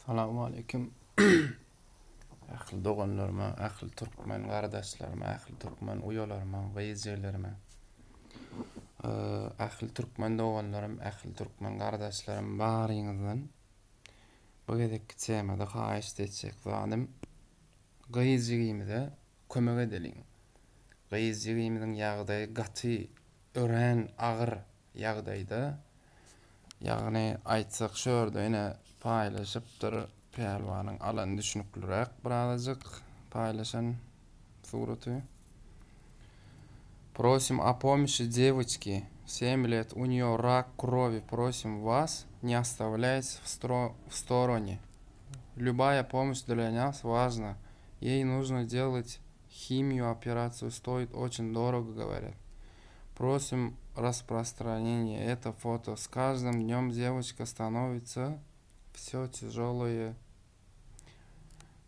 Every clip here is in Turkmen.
Salawmaleýkim ähli doganlaryma, ähli türkmen gardaşlaryma, ähli türkmen uýalaryma, gyz-jigilerime. Ähli türkmen doganlarym, ähli türkmen gardaşlarym baryňyzdan bu gezekki temada haýyşt etjek zadym gyz jigimize kömek edeliň. Gyz jigimiziň ýagdaýy gaty örän agyr ýagdaýda. Ýagny aýtsak şu ýerde ine paýlaşypdyr Pälwanyň alany düşnükliräk birazajyk paýlaşan suraty. Prosim o pomощи девочки 7 лет у нее рак крови просим вас не оставлять в в стороне. Любая помощь для нас важна. Ей нужно делать химию операцию стоит очень дорого говорят. Просим распространение это фото. С каждым днем девочка становится все тяжелое.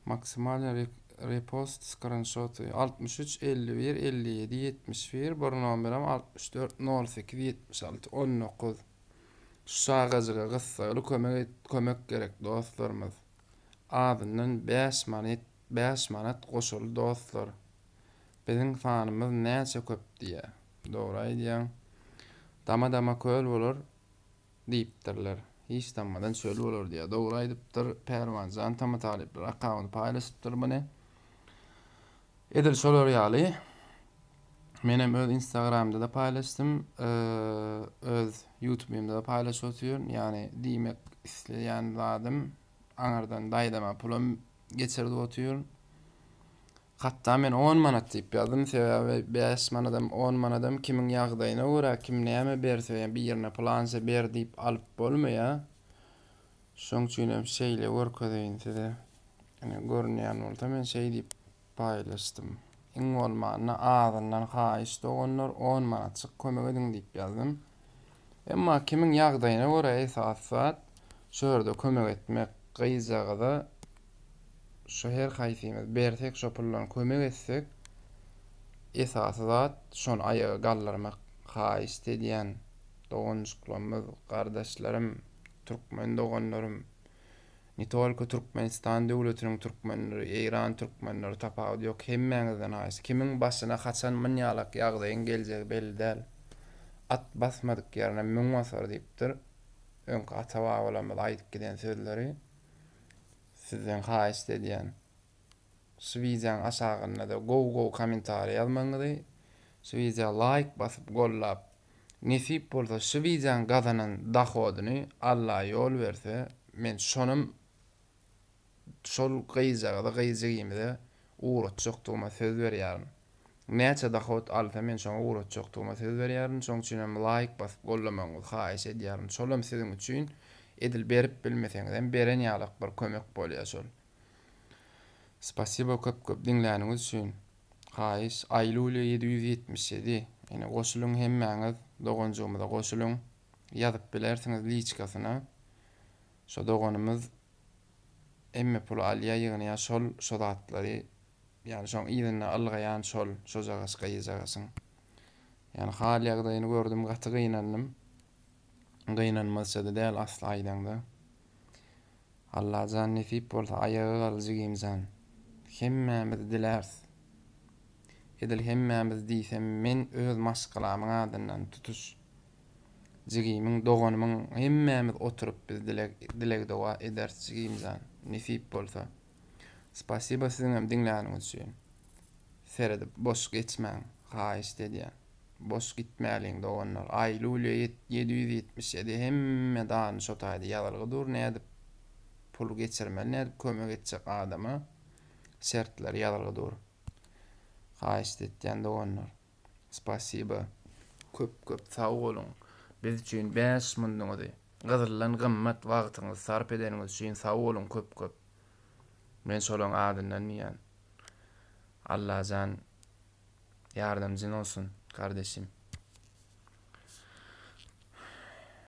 Maksimalny repost skrinşoty 63 51 57 71 bir nomerem 64 08 76 19 Şu çagajyga gyssagly kömek kömek gerek dostlarymyz. Azyndan 5 manat 5 manat goşaly dostlar. Biziň sanymyz näçe köp diýýä. Dogry aýdýaň. Dama-dama köl bolar diýipdirler. Hiç dammadan çöl bolar diýýär. Dogry aýdypdyr. Pälwanjan Tama talyplar akkaunt paýlaşypdyr muny. Edil şolar ýaly menem öz Instagramda-da paýlaşdym. Öz YouTube'ymda-da paýlaşyp otyryn. Ýagny diýmek isleýän zadym aňyrdan daýzama pulam geçirdip otyryn. Hatda men on manat diýip ýazdym, sebäbi 5 manadam, 10 manadam kimiň ýagdaýyna görä, kim näme berse, ýa birine pylança ber diýip alyp bolmaýar. Şoň üçin hem şeýle görkezeýin size. Ine görünýän bolsa men şeý diýip paýlaşdym. Iň bolmanda azyndan haýyş doganlar 10 manatjyk kömek ediň diýip ýazdym. Emma kimiň ýagdaýyna görä esasy zat şu ýerde kömek etmek gyzjagaza şu her haýsymyz bersek şo puldan kömek etsek esasy zat şony aýaga galdyrmak haýyşt edýän doganjyklarymyz gardaşlarym türkmen doganlarym ne tolko Türkmenistan döwletiniň türkmenleri Eýran türkmenleri tapawudy ýok hemmäňizden haýyşt kimiň başyna haçan munýalak ýagdaýyň geljegi belli däl at basmadyk ýerine müň basar diýipdir öňki ata babalarymyz aýdyp giden sözleri. Sizden haýyşt edýän. Şu wideoň aşagynda-da gowy gowy kommentariý ýazmagyňyzy, şu wideo laýk basyp gollap, nesip bolsa şu wideoň gazanan dohodyny Alla ýol berse men şonam şol gyzjagaza gyzjigimize ugratjakdygyma söz berýärin. Näçe dohod alsa men şoňa ugratjakdygyma söz berýärin. Şoň üçin hem laýk basyp gollamagyňyzy haýyş edýärin. Şolam siziň üçin edil berip bilmeseňizem beren ýalak bir kömek bolýar şol. Spasibo köp köp diňläniňiz üçin. Haýyş Aýlulýa 777 ine goşulyň hemmäňiz doganjygymyza goşulyň. Ýazyp bilersiňiz liçkasyna. Şo doganymyz hemme puly alýa ýygnaýa şol şo zatlary ýagny şoň yzynda ylgaýan şol şojagaş gyzjagaşyň. Ýagny hal ýagdaýyny gördüm gaty gynandym. Gynanmazçada däl asly aýdaňda. Allajan nesip bolsa aýaga gal jigimjan. Hemmämiz diläris. Edil hemmämiz diýsem men öz maşgalamyň adyndan tutuş jigimiň doganymyň hemmämiz oturyp biz dileg dileg doga ederis jigimjan. Nesip bolsa. Spasiba siziňem diňläniňiz üçin. Seredip boş geçmäň haýyşt edýän. Boş gitmäliň doganlar. Aýlulýa 777 hemme dany şo taýda ýazylgy dur nädip pul geçirmeli nädip kömek etjek adama şertleri ýazylgy dur. Haýyşt etýän doganlar. Spasiba. Köp köp sag boluň. Biz üçin 5 munduňyzy gyzyldan gymmat wagtyňyzy sarp edeniňiz üçin sag boluň köp köp. Men şolaň adyndan diýýän. Allajan ýardamjyn bolsun kardeşim.